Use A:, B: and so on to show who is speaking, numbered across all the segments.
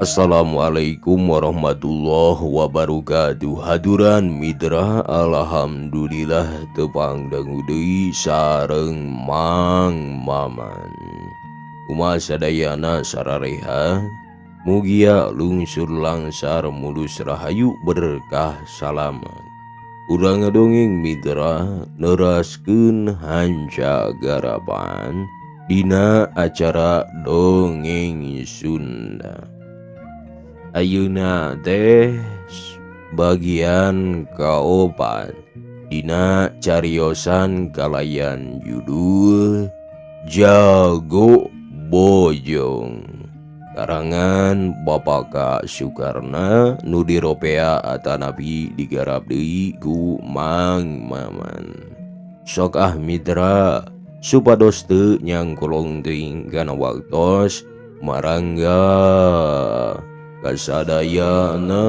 A: Assalamualaikum warahmatullahi wabarakatuh. Haduran mitra, alhamdulillah tepang dangu deui sareng Mang Maman. Kumaha sadayana sarareha, mugia lungsur langsar mulus rahayu berkah salamat. Urang ngadongeng mitra neraskeun hanca garapan dina acara dongeng Sunda. Ayeuna teh bagian kaopat dina cariosan kalayan judul Jago Bojong karangan Bapak K. Sukarna nu diropea atanapi digarap deui ku Mang Maman. Sok ah mitra supados teu nyangkolong teuing kana waktos marangga kasadayana.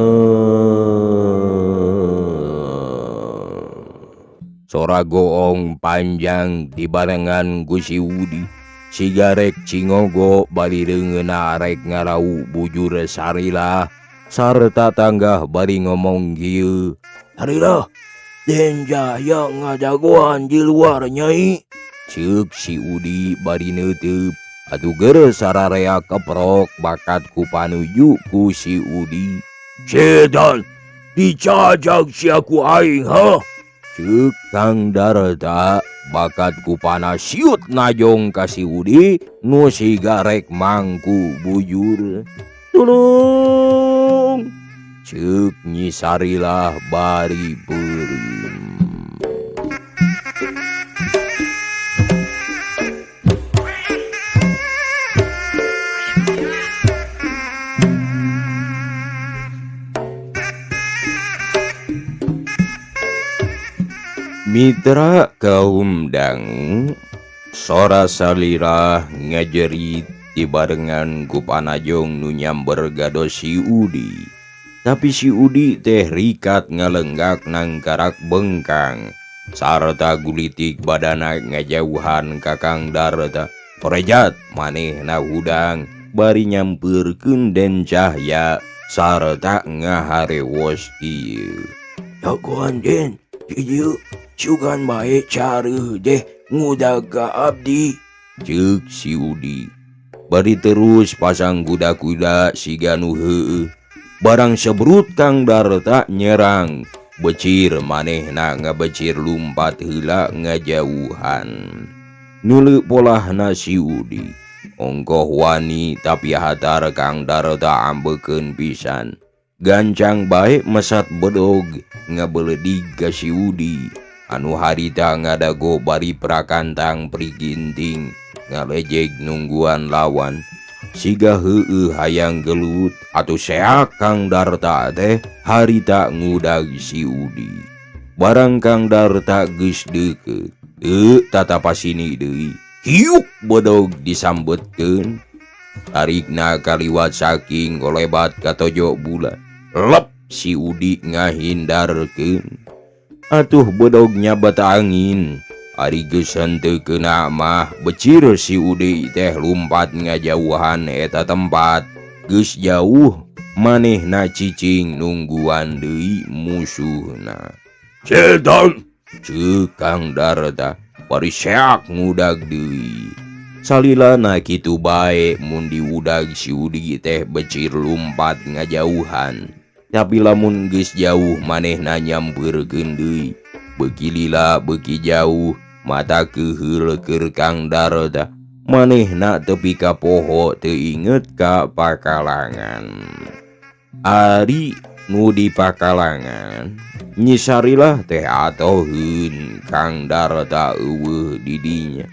A: Sora goong panjang dibarengan ku si Udi. Sigarek cingogo bari reungeuna arek ngarau bujur Sarilah sarta tanggah bari ngomong kieu.
B: Sarilah, Den Jaya ngadagoan di luar nyai.
A: Ceuk si Udi bari neuteup. Atuh geureuh sararea keprok bakat ku panuju ku si Udi.
B: Setan, dicajag sia ku aing ha?
A: Ceuk Kang Darta bakat ku panah siut najong ka si Udi nu siga rek mangku bujur. Tulung! Ceuk Nyi Sarilah bari beureum. Mitra kaum dangu sora salirah ngajerit dibarengan ku panajong nu nyamber gados si Udi. Tapi si Udi teh rikat ngalenggak nangkarak bengkang sarta gulitik badana ngajauhan ka Kang Darta. Porejat manehna hudang bari nyampeurkeun Den Cahya sarta ngaharewos ieu.
B: Jagoan Den, ieu sugan bae careuh deh ngudag ka abdi.
A: Ceuk si Udi. Bari terus pasang kuda-kuda siga nu heueuh. Barang sebrut Kang Darta nyerang, becir manehna ngabecir lumpat heula ngajauhan. Nuleu polahna si Udi. Ongkoh wani tapi hatar Kang Darta ambekeun pisan. Gancang bae mesat bedog ngabeledig ka si Udi. Anu harita ngadago bari prakantang priginting ngalejeg nungguan lawan. Siga heueuh hayang gelut atuh seak Kang Darta teh harita ngudag si Udi. Barang Kang Darta geus deukeut, tatapasini deui. Hiuk bedog disambetkeun. Tarikna kaliwat saking golebat ka tojo bulan. Lep si Udi ngahindarkeun. Atuh bedog nyabat angin. Ari geus henteu keuna mah becir si Udi teh lumpat ngajauhan eta tempat. Geus jauh manehna cicing nungguan deui musuhna.
B: Setan!
A: Ceuk Kang Darta bari seak ngudag deui. Salilana kitu bae mun diudag si Udi teh becir lumpat ngajauhan. Tapi lamun geus jauh manehna nyampeurkeun deui. Beuki lila beuki jauh mata keuheul keur Kang Darta. Manehna tepi ka poho teu inget ka pakalangan. Ari nu di pakalangan Nyi Sarilah teh atoheun Kang Darta eueuh di dinya.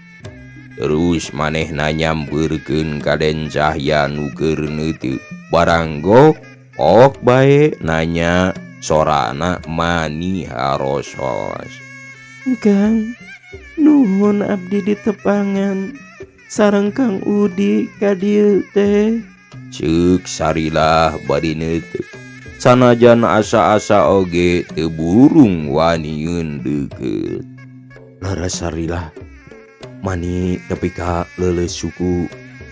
A: Terus manehna nyampeurkeun ka Den Cahya nu keur neuteup. Barang gok Ok bae nanya sorana mani harosos.
C: Kang, nuhun abdi ditepangan sareng Kang Udi ka dieu teh.
A: Ceuk Sarilah bari neuteuk. Sanajan asa-asa oge teu burung waniun deukeut.
B: Leres Sarilah, mani tepi ka leuleus suku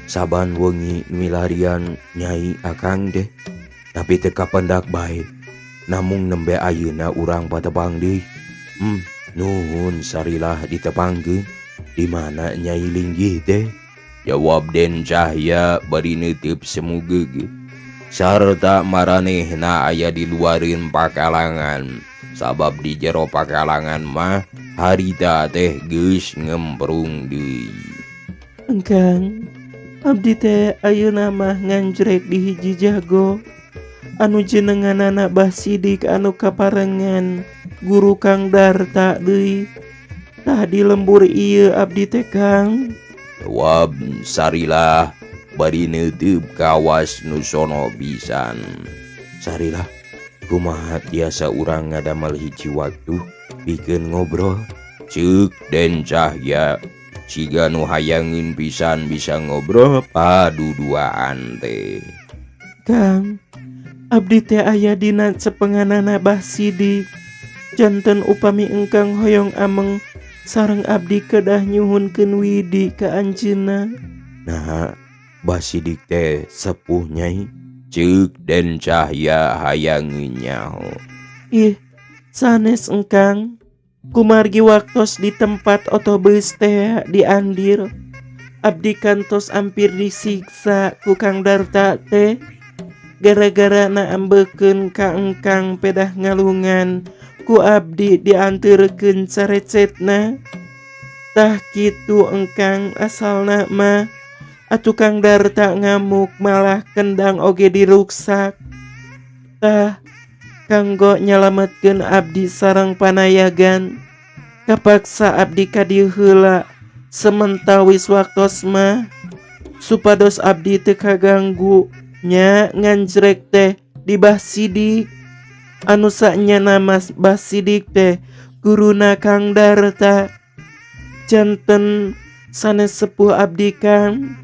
B: saban wengi milarian Nyai akang deh. Tapi teu kapendak bae. Namung nembe ayeuna urang patepang deui. Nuhun Sarilah ditepangkeun. Di mana Nyai linggih teh?
A: Jawab Den Cahya bari neuteub semu geugeuh. Sarta maranehna aya di luareun pakalangan. Sabab di jero pakalangan mah harita teh geus ngemprung deui.
C: Engkang, abdi teh ayeuna mah nganjrek di hiji jago anu jenenganana Bah Sidik anu kaparengan guru Kang Darta deui. Tah di lembur ieu abdi teh Kang.
A: Jawab Sarilah bari neuteub kawas nu sono pisan.
B: Sarilah, kumaha tiasa urang ngadamel hiji waktu pikeun ngobrol?
A: Ceuk Den Cahya siga nu hayangeun pisan bisa ngobrol paduduaan teh.
C: Kang, abdi teh aya dina cepenganana Bah Sidik. Janten upami engkang hoyong ameng sareng abdi kedah nyuhunkeun widi ka anjeunna.
B: Nah, Bah Sidik teh sepuh Nyai.
A: Ceuk Den Cahya hayangeun nyaho.
C: Ih, sanes engkang. Kumargi waktos di tempat otobus teh diandir. Abdi kantos ampir disiksa ku Kang Darta teh. Gara-gara na ambekeun ka engkang pedah ngalungan ku abdi dianterkeun carecetna. Tah kitu engkang asalna mah. Atuh Kang Darta ngamuk malah kendang oge diruksak. Tah kanggo nyalametkeun abdi sareng panayagan. Kapaksa abdi ka dieu heula sementawis waktos mah supados abdi teu kaganggu nya nganjrek teh di Bah Sidik. Anu saenyana Mas Bah Sidik teh guruna Kang Darta. Janten sanes sepuh abdi Kang,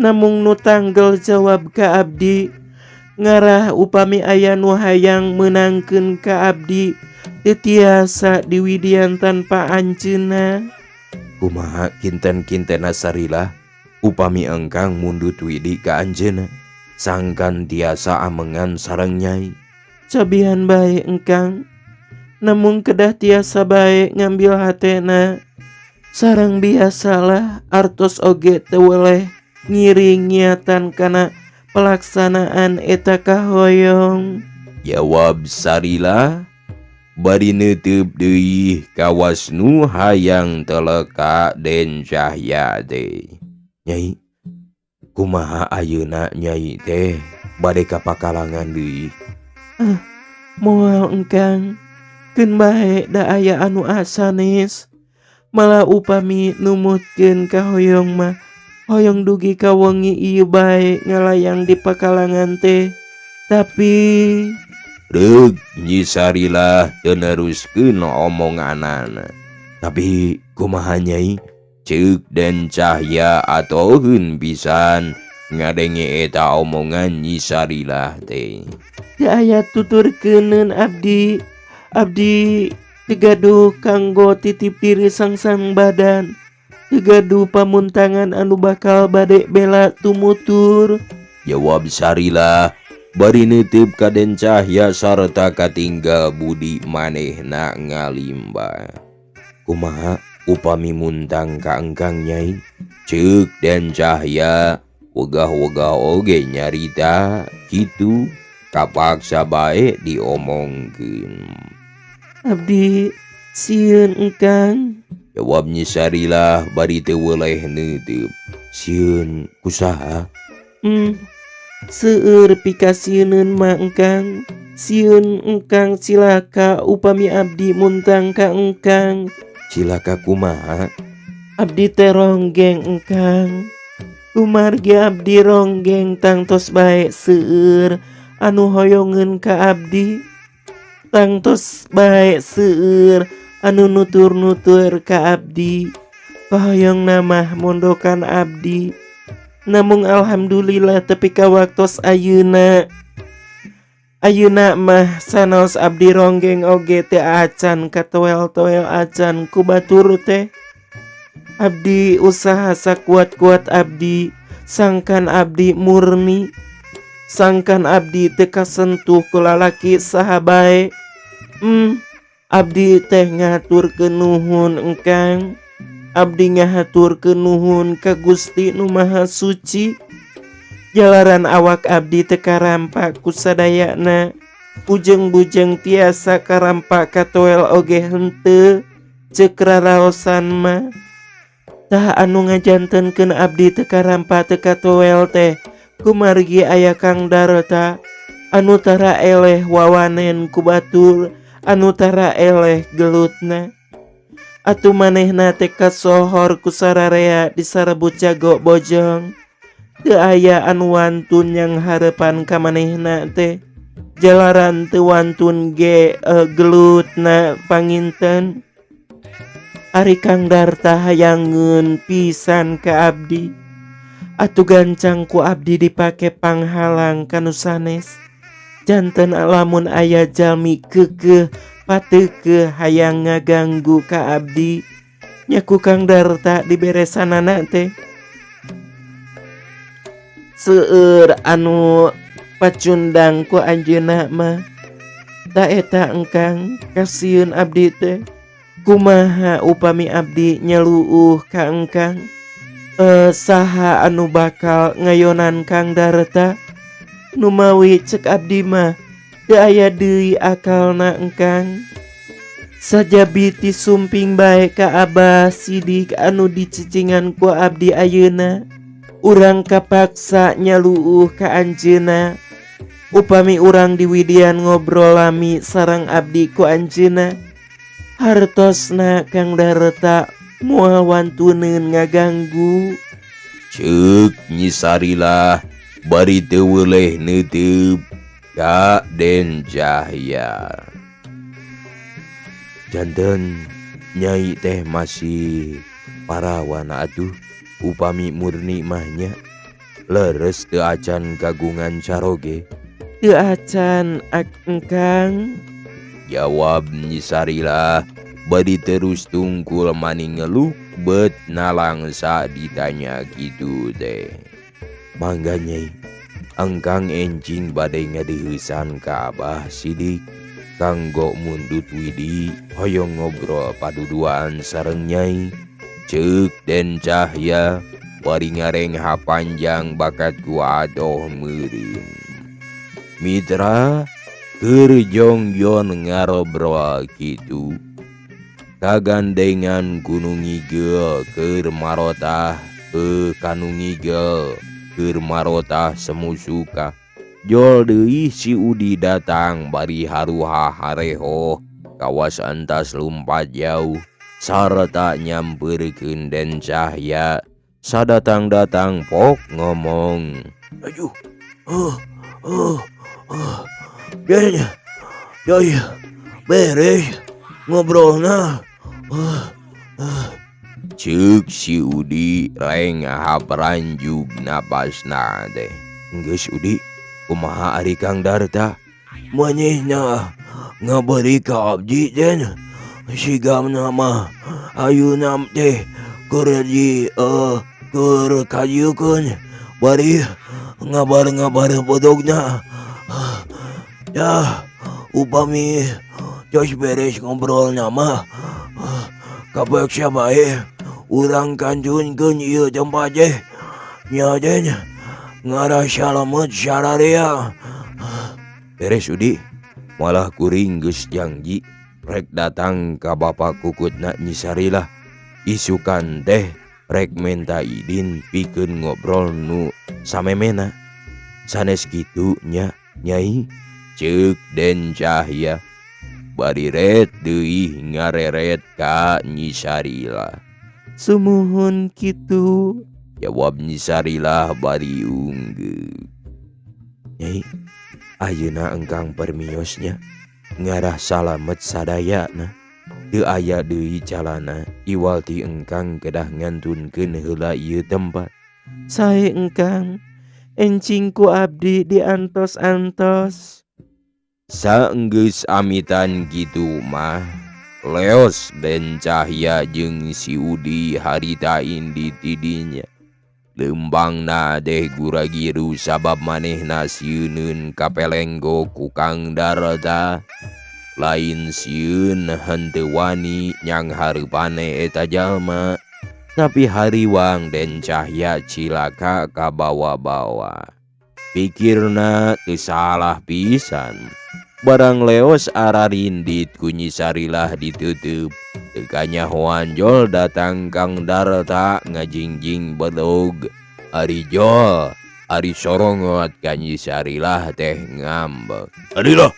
C: namung nu tanggel jawab ka abdi. Ngarah upami aya nu hayang meunangkeun ka abdi teu tiasa diwidian tanpa anjeunna.
B: Kumaha kinten-kintena Sarilah upami engkang mundut widi ka anjeunna sangkan tiasa amengan sareng Nyai.
C: Cobian bae engkang, namung kedah tiasa bae ngambil hatena. Sareng biasalah artos oge teu weleh ngiring nyiatan kana pelaksanaan eta kahoyong.
A: Jawab Sarilah bari neuteub deui kawas nu hayang teleka Den Cahya teh.
B: Nyai, kumaha ayeuna Nyai teh bade ka pakalangan deui?
C: Moal engkang, keun bae da aya anu asanes. Malah upami numutkeun kahoyong mah hoyong dugi ka wengi ieu bae ngalayang di pakalangan teh. Tapi
A: Reug Nyi Sarilah teu neruskeun omonganana.
B: Tapi kumaha Nyai?
A: Ceuk Den Cahya atoheun pisan ngadenge eta omongan Nyi Sarilah teh.
C: Teu aya tuturkeuneun abdi. Abdi teu gaduh kanggo titip diri sangsang badan. Teu gaduh pamuntangan anu bakal bade bela tumutur.
A: Jawab Sarilah bari neuteub ka Den Cahya sarta katinggal budi manehna ngalimba.
B: Kumaha upami muntang ka engkang Nyai?
A: Ceuk Den Cahya wegah-wegah oge nyarita kitu kapaksa bae diomongkeun.
C: Abdi sieun engkang.
A: Jawab Nyi Sarilah bari teu weleh neuteub.
B: Sieun kusaha?
C: Seueur pikasieun mah engkang. Sieun engkang cilaka upami abdi muntang ka engkang.
B: Cilaka kumaha?
C: Abdi teh ronggeng engkang. Kumargi abdi ronggeng tangtos bae seueur anu hoyongeun ka abdi. Tangtos bae seueur anu nutur-nutur ka abdi, kahoyongna mah mondokan abdi. Namung alhamdulillah tepi ka waktos ayeuna. Ayeuna mah sanaos abdi ronggeng oge teu acan katoel-toel acan ku batur teh. Abdi usaha sakuat-kuat abdi, sangkan abdi murni, sangkan abdi teu kasentuh ku lalaki saha bae. Abdi teh ngahaturkeun nuhun engkang. Abdi ngahaturkeun nuhun ka Gusti Nu Maha Suci. Jalaran awak abdi teu karampa ku sadayana. Bujeng-bujeng tiasa karampa katoel oge henteu ceuk raraosan mah. Tah anu ngajantenkeun abdi teu karampa teu katoel teh kumargi aya Kang Darta anu tara eleh wawanen ku batur, anu tara eleh gelutna. Atuh manehna teh kasohor ku sararea di sarebut jago bojong. Teu aya anu wantun nyanghareupan ka manehna teh. Jalaran teu wantun ge gelutna panginten. Ari Kang Darta hayangeun pisan ka abdi. Atuh gancang ku abdi dipake panghalang ka nu sanes. Janten lamun aya jalmi keukeuh pateukeuh hayang ngaganggu ka abdi, nya ku Kang Darta diberesanana teh. Seueur anu pacundang ku anjeunna mah. Ta eta engkang kasieun abdi teh. Kumaha upami abdi nyaluuh ka engkang? Saha anu bakal ngayonan Kang Darta? Numawi cek abdi mah teu aya deui akalna engkang. Sajabi ti sumping bae ka Abah Sidik anu dicicingan ku abdi ayeuna. Urang kapaksa nyaluuh ka anjeunna. Upami urang diwidian ngobrol lami sareng abdi ku anjeunna, hartosna Kang Darta moal wantuneun ngaganggu.
A: Ceuk Nyi Sarilah bari teu weleh neuteup ka Den Cahya.
B: Janten Nyai teh masih parawan atuh upami murni mah nya. Leres teu acan kagungan caroge.
C: Teu acan engkang.
A: Jawab Nyi Sarilah bari terus tungkul maning ngeluk bet nalangsa ditanya kitu teh.
B: Mangga Nyai, engkang enjing bade ngadiheusan ka Abah Sidik kanggo mundut widi hoyong ngobrol paduduaan sareng Nyai.
A: Ceuk Den Cahya bari ngarengha panjang bakat ku adoh meureun. Mitra keur jongjon ngarobrol kitu kagandengan Gunung Ngigel keur marotah kanu ngigel keur marotah semu suka. Jol deui si Udi datang bari haruha hareho kawas entas lumpat jauh sarta nyampeurkeun Den Cahya. Sadatang-datang pok ngomong.
B: Aduh, oh, oh, oh. Den, ya, beres ngobrolna. Oh, oh.
A: Ceuk si Udi reng haperanjug napasna teh.
B: Geus Udi, kumaha ari Kang Darta? Manehna ngaberi ka abdi Den. Sigamna mah ayeuna teh keur di keur kadieukeun bari ngabar-ngabar bodogna. Dah upami tos beres ngobrolna mah kapaksa bae urang kantunkeun ieu tempat teh. Nya Den, ngarah salamet sararea.
A: Beres Udi, malah kuring geus janji rek datang ka bapak kukutna Nyi Sarilah. Isukan teh rek menta idin pikeun ngobrol nu samemena. Sanes kitu nya Nyai. Ceuk Den Cahya bari ret deui ngareret ka Nyi Sarilah.
C: Sumuhun kitu,
A: jawab Nyi Sarilah bari unggeuh.
B: Nyai, Ayeuna engkang permios nya ngarah salamet sadayana. Teu aya deui calana iwal ti engkang kedah ngantunkeun heula ieu tempat.
C: Sae engkang, encing ku abdi diantos-antos.
A: Saenggeus amitan kitu mah leos Den Cahya jeung si Udi harita indi tidinya. Leumpangna teh gura-giru sabab manehna sieuneun kapelenggo ku Kang Darta. Lain sieun henteu wani nyang hareupane eta jalma, tapi hariwang Den Cahya cilaka kabawa-bawa. Pikirna teu salah pisan. Barang leos ararindit ku Nyi Sarilah ditutup. Teu kanyahoan jol datang Kang Darta ngajingjing bedog. Ari jol, ari sorongot ka Nyi Sarilah teh ngambek.
D: Arilah,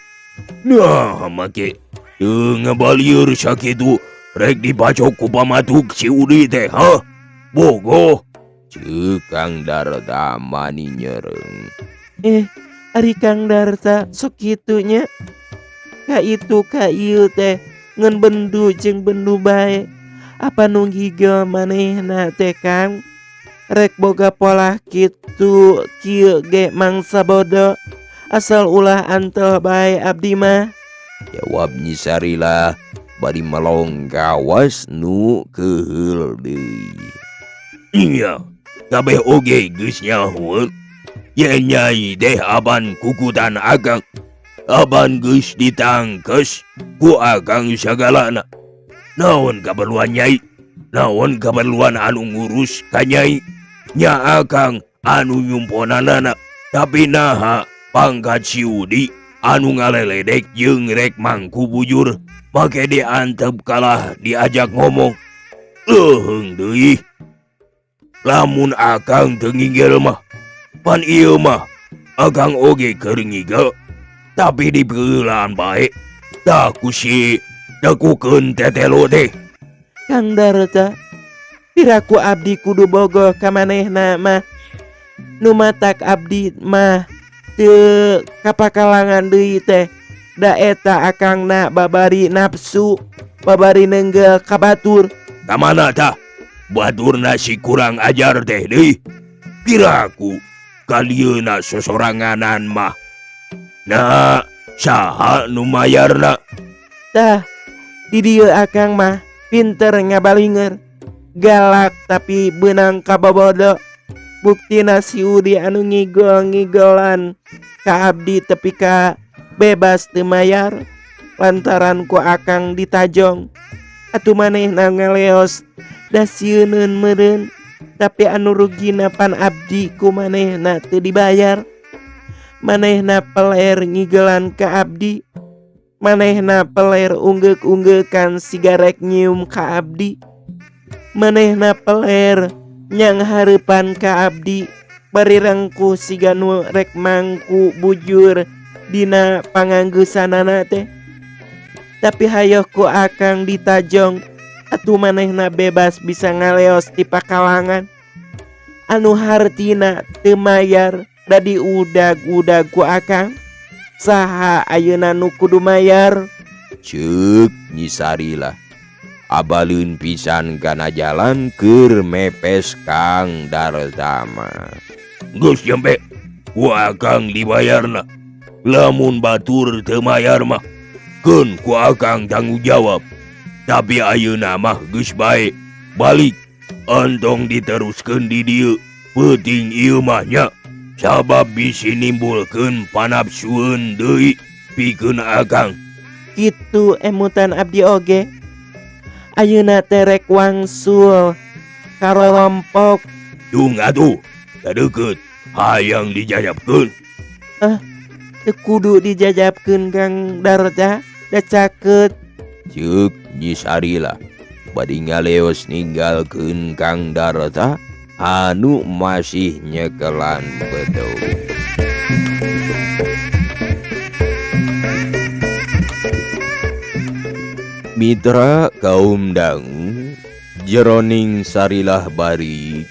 D: nah make teu ngabalieur sakitu rek dibacok ku pamatuk si Udi teh, ha? Bogoh.
A: Ceuk Kang Darta mani nyereung.
C: Ari Kang Darta sok kitu nya. Ka itu ka ieu teh ngan bendu jeung bendu bae. Apa nu ngigel manehna teh Kang? Rek boga polah kitu kieu ge mangsa bodo. Asal ulah antel bae abdi mah.
A: Jawab Nyi Sarilah bari melong kawas nu keuheul deui.
D: Iya, kabeh oge geus nyaho. Yen nyai deh aban kukutan akang. Aban geus ditangkes ku akang sagalana. Naon kaperluan nyai? Naon kaperluan anu ngurus ka nyai? Nya akang anu nyumponanana. Tapi naha pangkat si Udi anu ngaleledek jeung rek mangku bujur make diantep kalah diajak ngomong. Leuheung deui. Lamun akang teu ngigel mah, pan ieu mah akang oge keur ngigel, tapi dipeulaan bae. Tah ku si tekukeun tetelo teh.
C: Kang Darta, piraku abdi kudu bogoh ka manehna mah. Nu matak abdi mah teu kapakalangan deui teh. Da eta akangna babari nafsu, babari nenggel ka batur.
D: Ka mana tah? Baturna si kurang ajar teh deui. Piraku kalieuna sosoranganan mah. Nah, saha nu mayarna?
C: Tah, di dieu akang mah pinter ngabalinger. Galak tapi beunang kabobodo. Buktina si Udi anu ngigol-ngigolan ka abdi tepi ka bebas teu mayar lantaran ku akang ditajong. Atuh manehna ngaleos da sieuneun meureun, tapi anu rugina pan abdi ku manehna teu dibayar. Manehna peler ngigelan ka abdi, manehna peler unggeuk-unggeukan sigarek nyium ka abdi, manehna peler nyang hareupan ka abdi bari rengkuh siga nu rek mangku bujur dina panganggeusanana teh. Tapi hayoh ku akang ditajong, atuh manehna bebas bisa ngaleos ti pakalangan. Anu hartina teu mayar da diudag-udag ku akang. Saha ayeuna nu kudu mayar?
A: Ceuk Nyi Sarilah. Abaleun pisan kana jalan keur mepes Kang Dartama.
D: Geus jempe, ku akang dibayarna. Lamun batur teu mayar mah, keun ku akang tanggung jawab. Tapi ayeuna mah geus bae, balik. Entong diteruskeun di dieu, peuting ieu mah nya. Sabab bisi nimbulkeun panapsueun deui pikeun akang.
C: Kitu emutan abdi oge. Ayeuna teh rek wangsul karolompok.
D: Dung atuh, tadeukeut hayang dijajabkeun.
C: Teu kudu dijajabkeun Kang Darta, da caket.
A: Ceuk Nyi Sarilah bari ngaleos ninggalkeun Kang Darta anu masih nyekelan bedog. Mitra kaum dangu jeroning Sarilah bari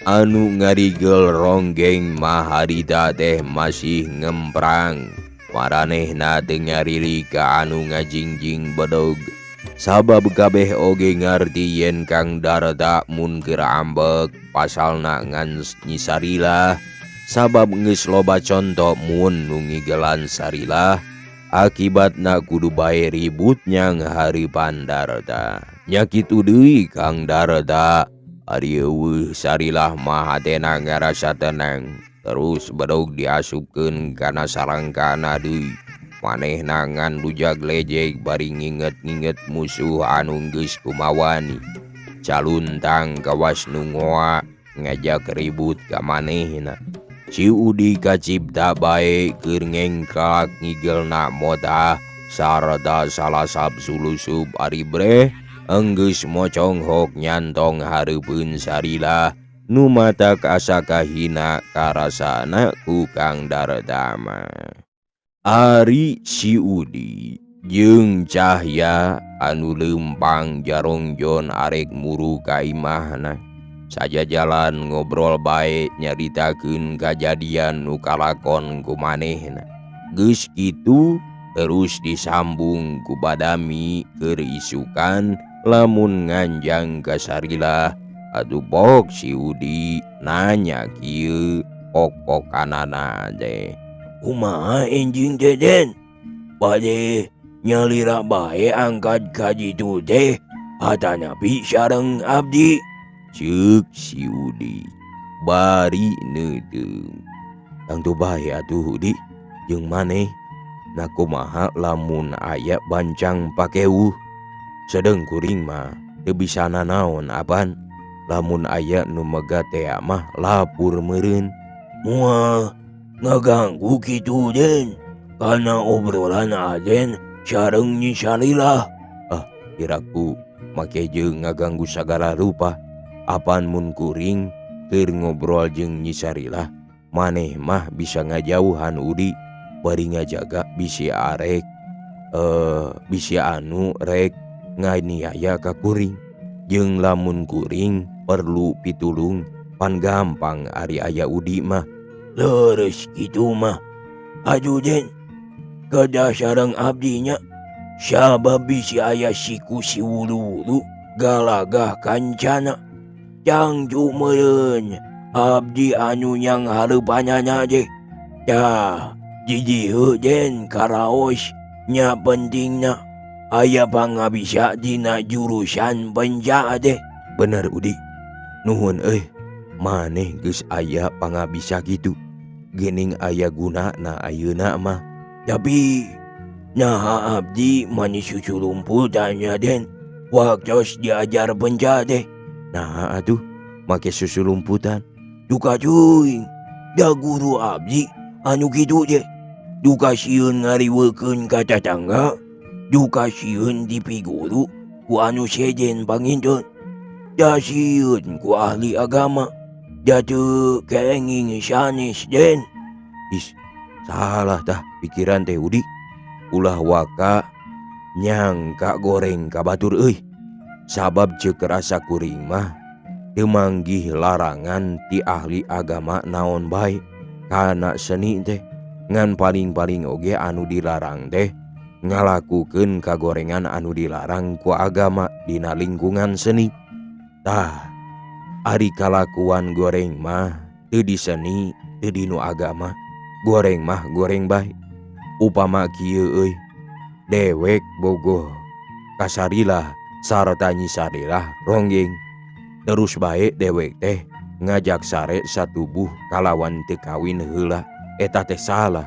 A: anu ngarigel ronggeng maharita teh masih ngemprang. Maranehna teu nyariri ka anu ngajingjing bedog. Sabab kabeh oge ngarti yen Kang Darta mun keur ambek pasalna ngan Nyi Sarilah. Sabab geus loba conto mun nu ngigelan Sarilah akibatna kudu bae ribut nyang hareupan Darta. Nya kitu deui Kang Darta. Ari euweuh Sarilah mah hatena ngarasa tenang. Terus bedog diasupkeun kana sarangkana deui. Manehna ngan lujag lejeg bari nginget-nginget musuh anu geus kumawani. Caluntang kawas nu ngoa ngajak ribut ka manehna. Si Udi kacipta bae keur ngengkak ngigelna motah sarta salasap sulusup ari breh enggeus moconghok nyantong hareupeun Sarilah nu matak asa kahina karasana ku Kang Darta mah. Ari si Udi jeung Cahya anu leumpang jarongjon arek muru ka imahna. Sajajalan ngobrol bae nyaritakeun kajadian nu kalakon ku manehna. Geus kitu terus disambung ku Badami keur isukan lamun nganjang ka Sarilah. Atuh pok si Udi nanya kieu pok-pokanana teh.
D: Kumaha enjing teh Den? Bade nyalira bae angkat ka ditu teh atanapi sareng abdi?
A: Ceuk si Udi bari neuteung.
B: Tangtu bae atuh Udi jeung maneh. Na kumaha lamun aya bancang pakewuh? Sedeng kuring mah teu bisa nanaon apan. Lamun aya nu megat tea mah lapur meureun.
D: Moal ngaganggu kitu Den kana obrolan Aden sareng Nyi Sarilah.
B: Ah, kiraku make jeung ngaganggu sagala rupa. Apan mun kuring keur ngobrol jeung Nyi Sarilah, maneh mah bisa ngajauhan Udi bari ngajaga bisi arek bisi anu rek nganiaya ka kuring. Jeung lamun kuring perlu pitulung pan gampang ari aya Udi mah.
D: Leres kitu mah. Aduh Den, kedah sareng abdi nya. Sabab bisi aya siku si wulu-wulu galagah kancana. Cangcu meureun abdi anu nyang hareupanana teh. Tah, didieu Den karaos nya pentingna aya pangabisa dina jurusan penca teh.
B: Bener Udi. Nuhun euy, maneh geus aya pangabisa kitu. Geuning aya gunana ayeuna mah.
D: Tapi naha abdi mani susulumputan nya Den waktos diajar penca teh.
B: Naha atuh make susulumputan?
D: Duka teuing da guru abdi anu kitu teh. Duka sieun ngariweukeun ka tatangga, duka sieun dipiguru ku anu sejen panginten. Da sieun ku ahli agama, da teu kenging sanes Den.
B: Is, salah tah pikiran teh Udi. Ulah waka nyangka goreng ka batur euy. Sabab ceuk rasa kuring mah teu manggih larangan ti ahli agama naon bae kana seni teh. Ngan paling-paling oge anu dilarang teh ngalakukeun kagorengan anu dilarang ku agama dina lingkungan seni. Tah, ari kalakuan goreng mah teu di seni, teu di nu agama. Goreng mah goreng bae. Upama kieu euy, dewek bogoh ka Sarilah sarta Nyi Sarilah ronggeng. Terus bae dewek teh ngajak sare satubuh kalawan teu kawin heula. Eta teh salah.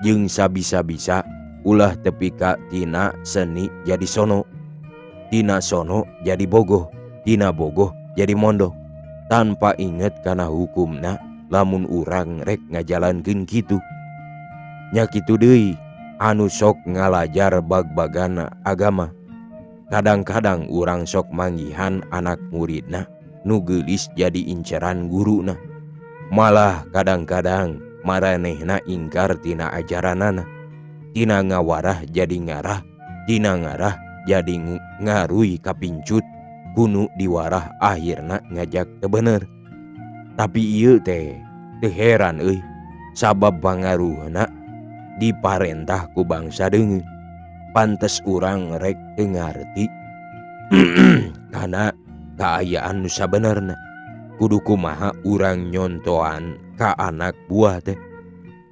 B: Jeung sabisa-bisa ulah tepi ka tina seni jadi sono, tina sono jadi bogoh, tina bogoh jadi mondok. Tanpa inget kana hukumna lamun urang rek ngajalankeun kitu. Nya kitu deui anu sok ngalajar bag-bagana agama. Kadang-kadang urang sok manggihan anak muridna nu geulis jadi inceran guruna. Malah kadang-kadang maranehna ingkar tina ajaranana. Tina ngawarah jadi ngarah, tina ngarah jadi ngaruy kapincut, kunu diwarah akhirna ngajak teu bener. Tapi ieu teh teu heran euy, sabab pangaruhna Diparentah ku bangsa deungeun. Pantes urang rek teu ngarti kana kaayaan nu sabenerna. Kudu kumaha urang nyontoan ka anak buah teh,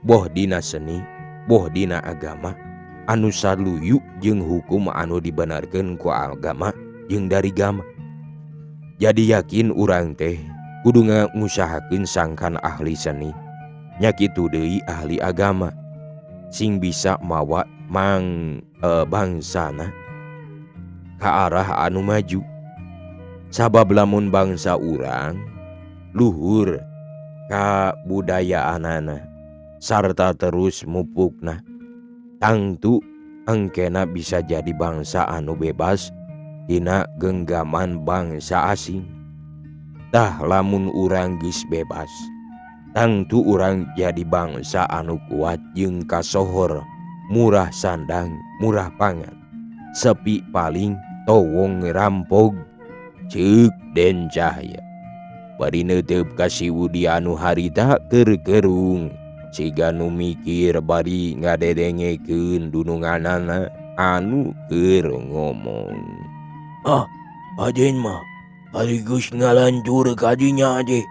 B: boh dina seni, boh dina agama anu saluyu jeung hukum anu dibenarkeun ku agama jeung dari gama. Jadi yakin urang teh kudu ngusahakeun sangkan ahli seni, nya kitu deui ahli agama, sing bisa mawa bangsana ka arah anu maju. Sabab lamun bangsa urang luhur kabudayaanana sarta terus mupukna, tangtu engkena bisa jadi bangsa anu bebas tina genggaman bangsa asing. Tah lamun urang geus bebas, tangtu urang jadi bangsa anu kuat jeung kasohor, murah sandang, murah pangan, sepi paling towong rampog. Ceuk Den Cahya bari neuteup ka si Udi anu harita keur kerung siga nu mikir bari ngadedengekeun dununganana anu keur ngomong.
D: Ah, aden mah ari geus ngalanjur ka dinya teh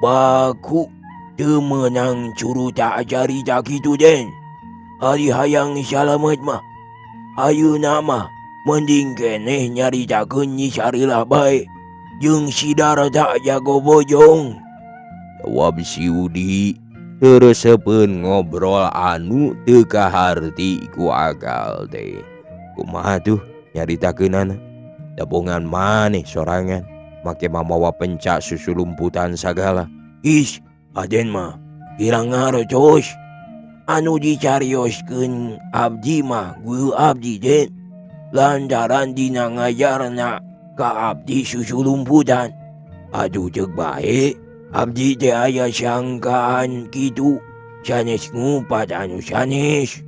D: baku teu meunang curuta carita kitu den. Ari hayang salamet mah ayeuna mah mending keneh nyaritakeun Nyi Sarilah bae jeung si Darta jago bojong.
B: Jawab si Udi teu reusepeun ngobrol anu teu kaharti ku akal teh. Kumaha tuh nyaritakeunana? Dabongan maneh sorangan make mamawa pencak susu lumputan sagala.
D: Is, aden mah kirang ngarocos. Anu dicarioskeun abdi mah guru abdi den. Lantaran dina ngajarna ka abdi susu lumputan. Aduh ceuk bae, abdi teh aya sangkaan kitu sanes ngupat anu sanes.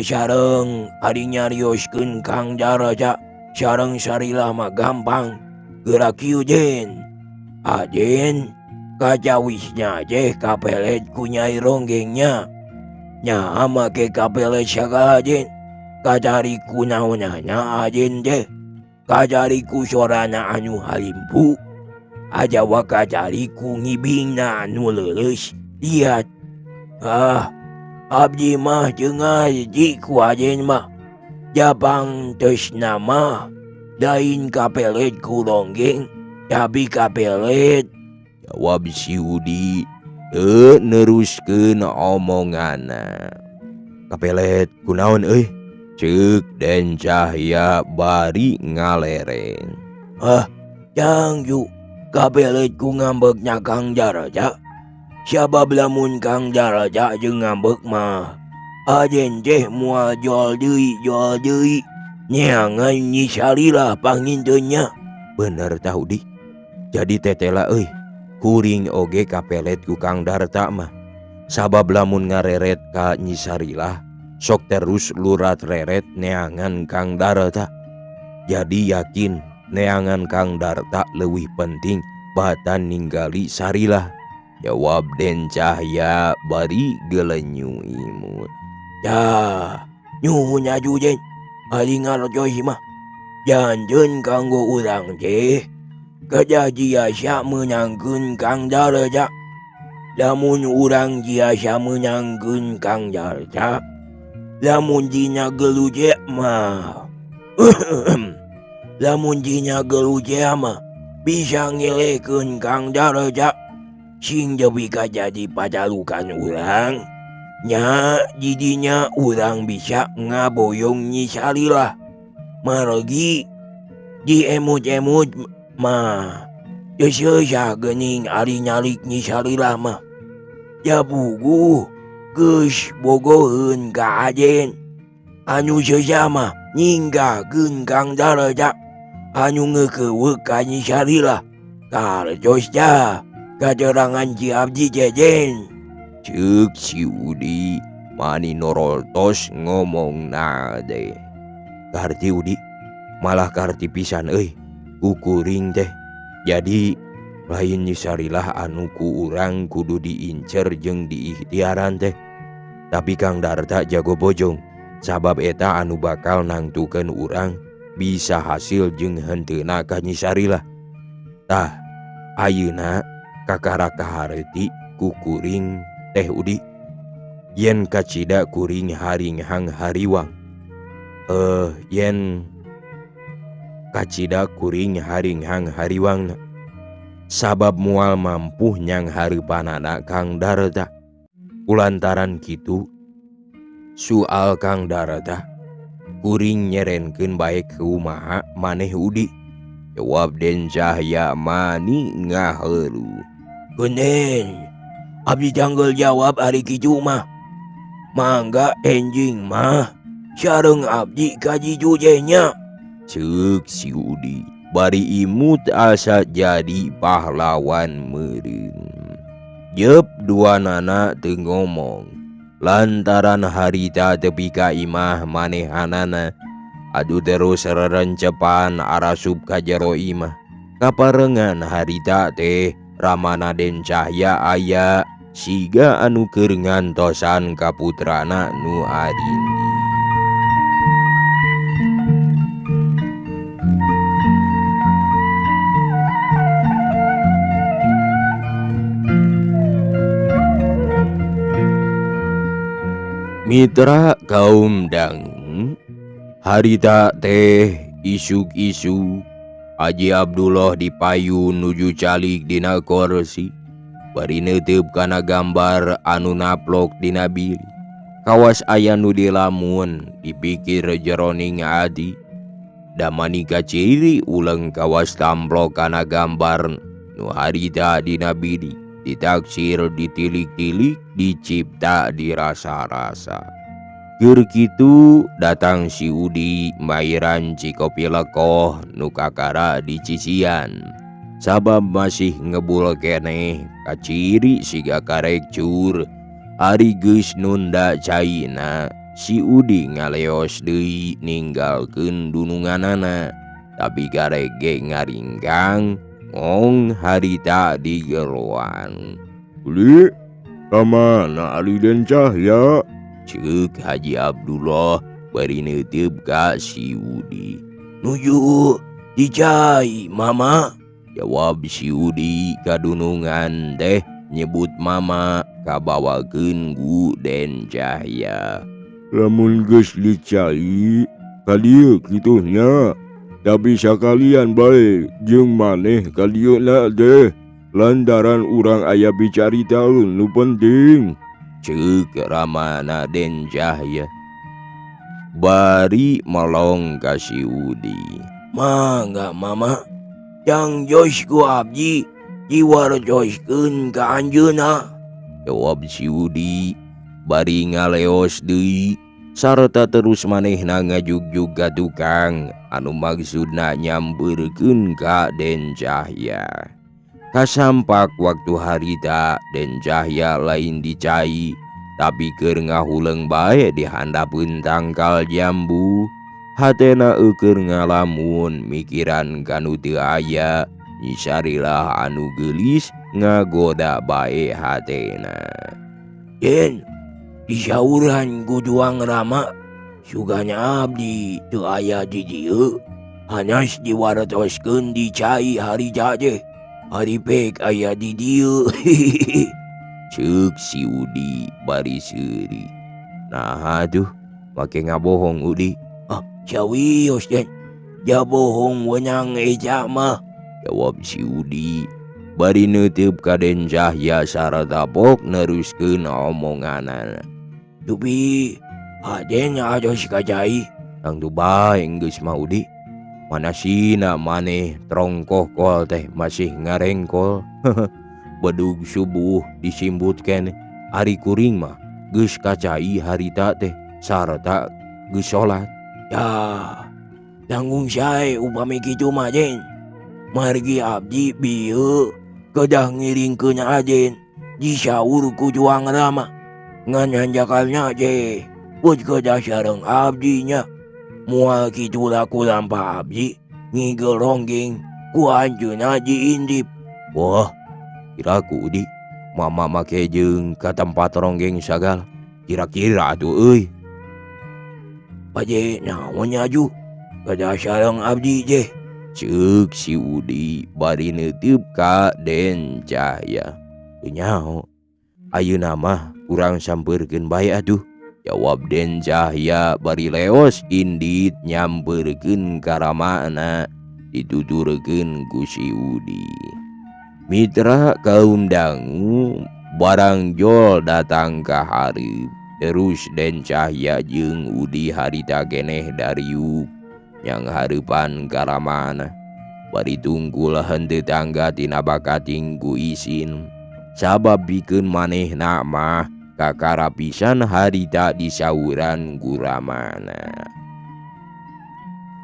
D: Sareng ari nyarioskeun Kang Darta sareng Sarilah mah gampang. Geura kieu den. Aden kacawisna teh kapelet ku Nyai Ronggengnya. Nya make kapelet sagala den. Kacari ku naonana aden teh. Kacari ku sorana anu halimpu. Ajawa kacari ku ngibingna anu leuleus liat. Ah, abdi mah teu ngarti ku aden mah. Japang teusna mah lain kapelet ku Ronggeng, tapi kapelet.
B: Jawab si Udi teu neruskeun omonganna. Kapelet kunaon euy? Ceuk Den Cahya bari ngalereng.
D: Ah, jangju kapelet ku ngambekna Kang Darta. Sabab lamun Kang Darta jeung ngambek mah aden teh moal jual deui jual deui. Neangan Nyi Sarilah pangintennya.
B: Bener tah Udi. Jadi tetela euy, kuring oge kapelet ku Kang Darta mah. Sabab lamun ngareret ka Nyi Sarilah sok terus lurat reret neangan Kang Darta. Jadi yakin neangan Kang Darta leuwih penting batan ninggali Sarilah. Jawab Den Cahya bari gelenyu imut.
D: Dah, nyuhun aju Den. Ari ngarocos mah janjeun kanggo urang teh kedah biasa meunangkeun Kang Darta. Lamun urang biasa meunangkeun Kang Darta, lamun dina gelut mah lamun dina gelut mah bisa ngelehkeun Kang Darta sing deui ka jadi patarukan urang. Nya didinya urang bisa ngaboyong Nyi Sarilah. Margi diemut-emut mah teu seusa geuning ari nyalik Nyi Sarilah mah. Japuguh geus bogoheun ka aden. Anu seusa mah nyinggakeun Kang Darta anu ngeukeweuk ka Nyi Sarilah. Kartos dah katerangan ci abdi teh den.
B: Ceuk si Udi mani noroltos ngomongna teh. Karti Udi malah karti pisan euy ku kuring teh. Jadi lain Nyi Sarilah anu ku urang kudu diincer jeung diikhtiaran teh. Tapi Kang Darta jago bojong, sabab eta anu bakal nangtukeun urang bisa hasil jeung henteuna ka Nyi Sarilah. Tah, ayeuna kakara kaharti ku kuring teh Udi. Yen kacida kuring haringhang hariwang. Yen kacida kuring haringhang hariwangna. Sabab moal mampu nyang hareupanana Kang Darta. Kulantaran kitu soal Kang Darta kuring nyerenkeun bae kumaha maneh Udi. Jawab Den Cahya mani ngaheru.
D: Geuning, abdi janggel jawab ari kitu mah. Mangga enjing mah sareng abdi ka ditu teh nya.
A: Ceuk si Udi bari imut asa jadi pahlawan meureun. Jep dua nana teu ngomong lantaran harita tepi ka imah manehanana. Adu terus rerencepan arasup ka jero imah. Kaparengan harita teh ramana Den Cahya aya siga anu keur ngantosan ka putrana nu arindi. Mitra kaum dangu, harita teh isuk-isuk Haji Abdullah dipayun nuju calik dina kursi, bari neuteup kana gambar anu naplok dina bilik. Kawas aya nu dilamun dipikir jeroning ati. Damani kaciri uleng kawas tamplok kana gambar nu harita dina bilik. Ditaksir, ditilik-tilik, dicipta, dirasa-rasa. Keur kitu datang si Udi mairan cikopi lekoh nu kakara dicician. Sabab masih ngebul keneh kaciri siga karek cur. Ari geus nunda caina, si Udi ngaleos deui ninggalkeun dununganana. Tapi karek ge ngaringkang ngong harita digeroan.
D: Uli, kamana ari Den Cahya?
A: Ceuk Haji Abdullah bari neuteup ka si Udi.
D: Nuju dicai mama.
A: Jawab si Udi kadunungan teh nyebut mama kabawakeun ku Den Cahya.
D: Lamun geus dicai ka dieu kitu nya. Tapi sakalian bae jeung maneh ka dieu na teh lantaran urang aya bicaritaeun nu penting.
A: Ceuk ramana Den Cahya bari melong ka si Udi.
D: Mangga mama, jang jos ku abdi diwarjoskeun ka anjeunna.
A: Jawab si Udi bari ngaleos deui sarta terus manehna ngajugjug ka tukang anu maksudna nyampeurkeun ka Den Cahya. Kasampak waktu harita Den Cahya lain dicai tapi keur ngahuleng bae di handapeun tangkal jambu. Hatena eueur ngalamun mikiran kanu teu aya. Nyi Sarilah anu geulis ngagoda bae hatena.
D: Den, disauran ku Juang Rama sugana abdi teu aya di dieu. Hanas diwartoskeun di cai harita teh. Ari pek aya di dieu.
A: Ceuk si Udi bari seuri. Nah aduh, make ngabohong Udi.
D: Ah, cawios Den. Jabohong wenang eja mah.
A: Jawab si Udi bari neuteup ka Den Cahya sarta pok neruskeun omonganana.
D: Dupi, aden ados ka cai.
A: Tangtu bae geus mah Udi. Mana sina maneh trongkoh kol teh masih ngarengkol. Bedug subuh disimbut keneh. Ari kuring mah geus kacai harita teh sarta geus salat.
D: Ya, tanggung sae upami kitu mah Den. Margi abdi bieu kedah ngiringkeun aden disaur ku Juang Rama. Ngan hanjakalna teh put kedah sareng abdi nya. Moal kitu laku lampah abdi ngigel ronggeng ku anjeunna diindip.
A: Wah, kiraku Udi, mama make jeung ka tempat ronggeng sagala. Kira-kira atuh euy.
B: Bade naon nya aju? Kada sareng abdi teh.
A: Ceuk si Udi bari neuteup ka Den Cahya. Teu nyaho. Ayeuna mah urang sampeurkeun bae atuh. Jawab Den Cahya bari leos indit nyampeurkeun ka ramana dituturkeun ku si Udi. Mitra kaum dangu barang jol datang ka hareup. Terus Den Cahya jeung Udi harita keneh dariuk yang hareupan ka ramana. Bari tungkul henteu tangga tina bakating ku isin. Sabab pikeun manehna mah kakara pisan harita disauran ku ramana.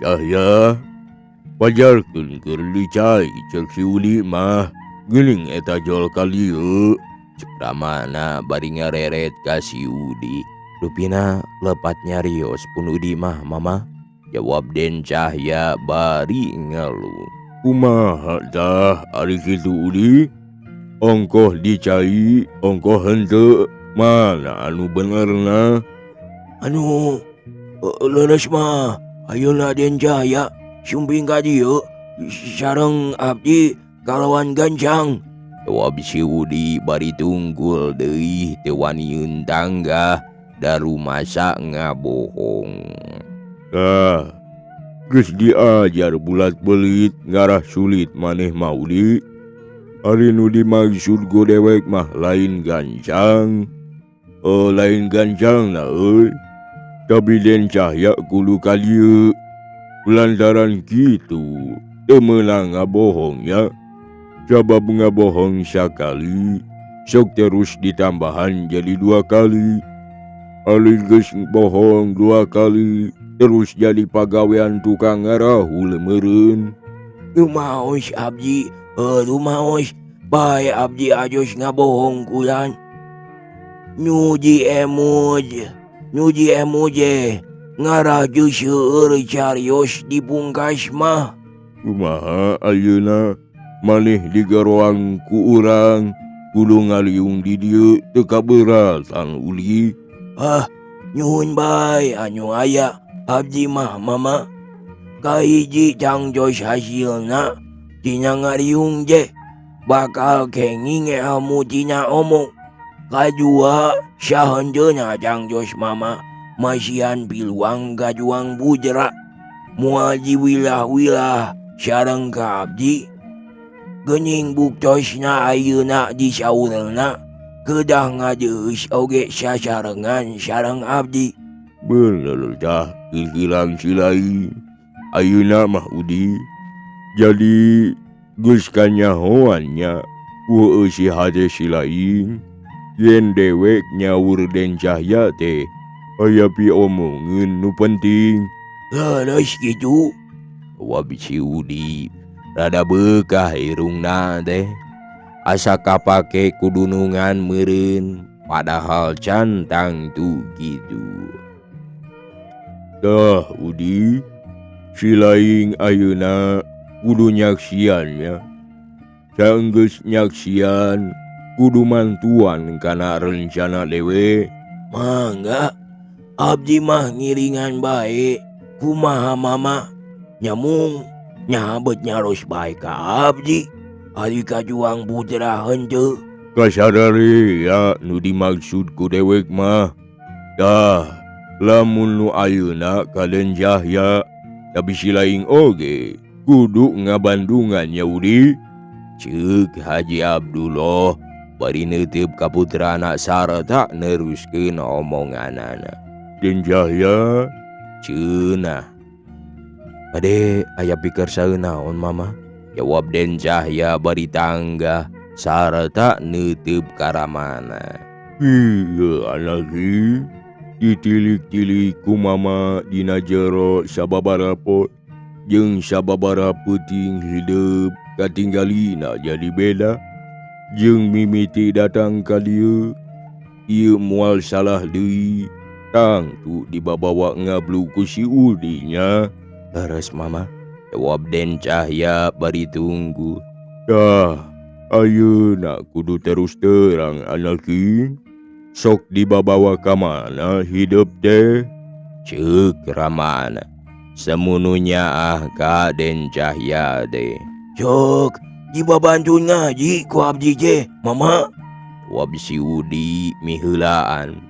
D: Cahya, pajarkeun keur dicai ceuk si Udi mah geuning eta jol ka dieu.
A: Cek ramana bari ngareret ka si Udi. Rupina lepat nyarios pun Udi mah mama. Jawab Den Cahya bari ngeluh.
D: Kumaha tah ari kitu Udi? Ongkoh dicai, ongkoh henteu, mana anu benerna?
B: Anu leres mah ayeuna Den Cahya sumping ka dieu sareng abdi kalawan gancang.
A: Jawab si Udi bari tunggul deui teu waniun tangga darumasa ngabohong.
D: Tah, geus diajar bulat belit ngarah sulit maneh mah Udi. Ari nu dimaksud ku dewek mah lain gancang. Oh, lain gancang na euy. Tapi Den Cahya kudu ka dieu. Lantaran kitu teu meunang ngabohong nya. Sabab ngabohong sakali sok terus ditambahan jadi 2 kali. Ari geus bohong 2 kali terus jadi pagawean tukang ngarahul meureun.
B: Rumaos abdi, rumaos bae abdi ajos ngabohong kulan. Nyuji emud, nyuji emud je ngarah jeung seueur carios dipungkas mah.
D: Kumaha ayeuna maneh digaroang ku urang kudu ngaliung di dieu teu kaberatan Uli.
B: Ah, nyuhun bae anu aya abdi mah mama. Kahiji cangcos hasilna tina ngariung je bakal kenging ilmu tina omong. Kadua sahenteuna cangcos mama masihan piluang kajuang putra moal diwilah-wilah sareng ka abdi. Geuning buktosna ayeuna disaurna kedah ngadeus oge sasarengan sareng abdi.
D: Bener tah pikiran si lain. Ayeuna mah Udi jadi geus kanyahoan nya ku eusi hate si lain. Yen dewek nyaur Den Cahya teh aya piomongeun nu penting.
B: Leres kitu.
A: Jawab si Udi rada beukah irungna teh. Asa kapake kudunungan meureun padahal can tangtu kitu.
D: Tah Udi, si laing ayeuna kudu nyaksian nya. Sanggeus nyaksian kudu mantuan kana rencana dewe.
B: Mangga abdi mah ngiringan bae kumaha mama nyamung nyabet nyaros bae ka abdi. Ari kajuang putra henteu.
D: Kasadari ya nu dimaksud ku dewek mah. Tah lamun nu ayeuna ka Den Cahya tapi si laing oge kudu ngabandungan nya Udi.
A: Ceuk Haji Abdullah bari neuteup ka putrana sarta neruskeun omonganana.
D: Den Cahya
A: ceunah. Bade aya pikersaeun naon mama? Jawab Den Cahya bari tangga sarta neuteup ka ramana.
D: Iya anak ieu ditilik-tilik ku mama dina jero sababaraha poe jeung sababaraha peuting hidup katinggalina jadi beda. Jeung mimiti datang ka dieu ieu moal salah deui tangtu dibabawa ngablu ku si Udi nya.
A: Leres mama, jawab Den Cahya bari tunggu.
D: Tah ayeuna kudu terus terang anak ieu. Sok dibabawa ka mana hidup teh?
A: Ceuk ramana. Semunu nyaah ka Den Cahya teh.
B: Sok dibabantu ngaji ku abdi teh mama.
A: Jawab si Udi miheulaan.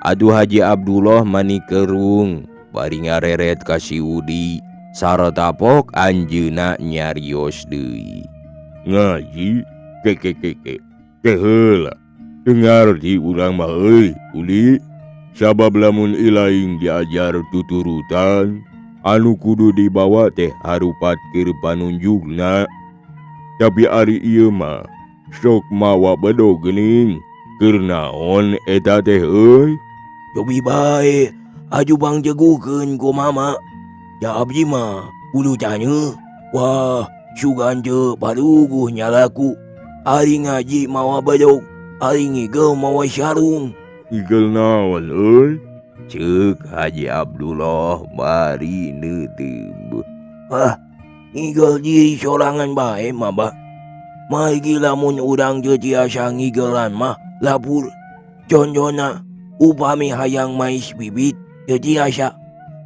A: Aduh Haji Abdullah mani kerung bari ngareret ka si Udi sarta pok anjeunna nyarios deui.
D: Ngaji ke ke ke ke ke heula. Dengar di urang mah euy Udi. Sabab lamun ilaing diajar tuturutan anu kudu dibawa teh harupat keur panunjukna. Tapi ari ieu mah sok mawa bedog geuning. Keur naon eta teh euy?
B: Cobi bae aju bang jegukeun ku mama. Ya abdi mah kudu tanya. Wah, sugan teu paruguh nyalaku. Ari ngaji mawa bedog, ari ngigel mawa sarung.
D: Ngigel naon euy?
A: Ceuk Haji Abdullah bari neuteub.
B: Hah, ngigel diri sorangan bae mama. Margi lamun urang teu tiasa ngigelan mah lapur. Contohna upami hayang mais bibit teu tiasa.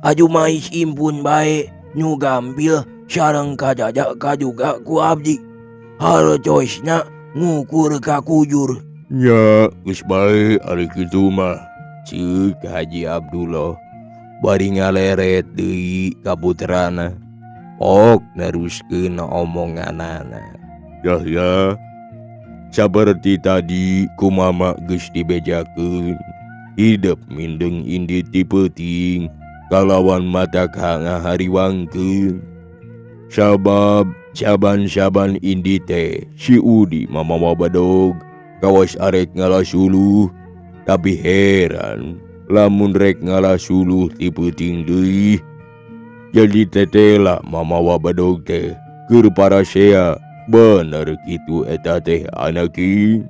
B: Aju mais impun bae nu gampil sareng kadada kaduga ku abdi. Hartosna ngukur ka kujur.
D: Nya geus bae ari kitu mah.
A: Ceuk Haji Abdullah bari ngaleret deui ka putrana. Pok neruskeun omonganana.
D: Yahya, saperti tadi ku mama geus dibejakeun. Hidup mindeng indit ti peuting kalawan mata ngahariwangkeun. Sabab saban-saban indit teh si Udi mamawa bedog kawas arek ngalah suluh. Tapi heran lamun rek ngalah suluh ti peuting deui. Jadi tetela mamawa bedog teh keur parasea. Bener kitu eta teh anaki.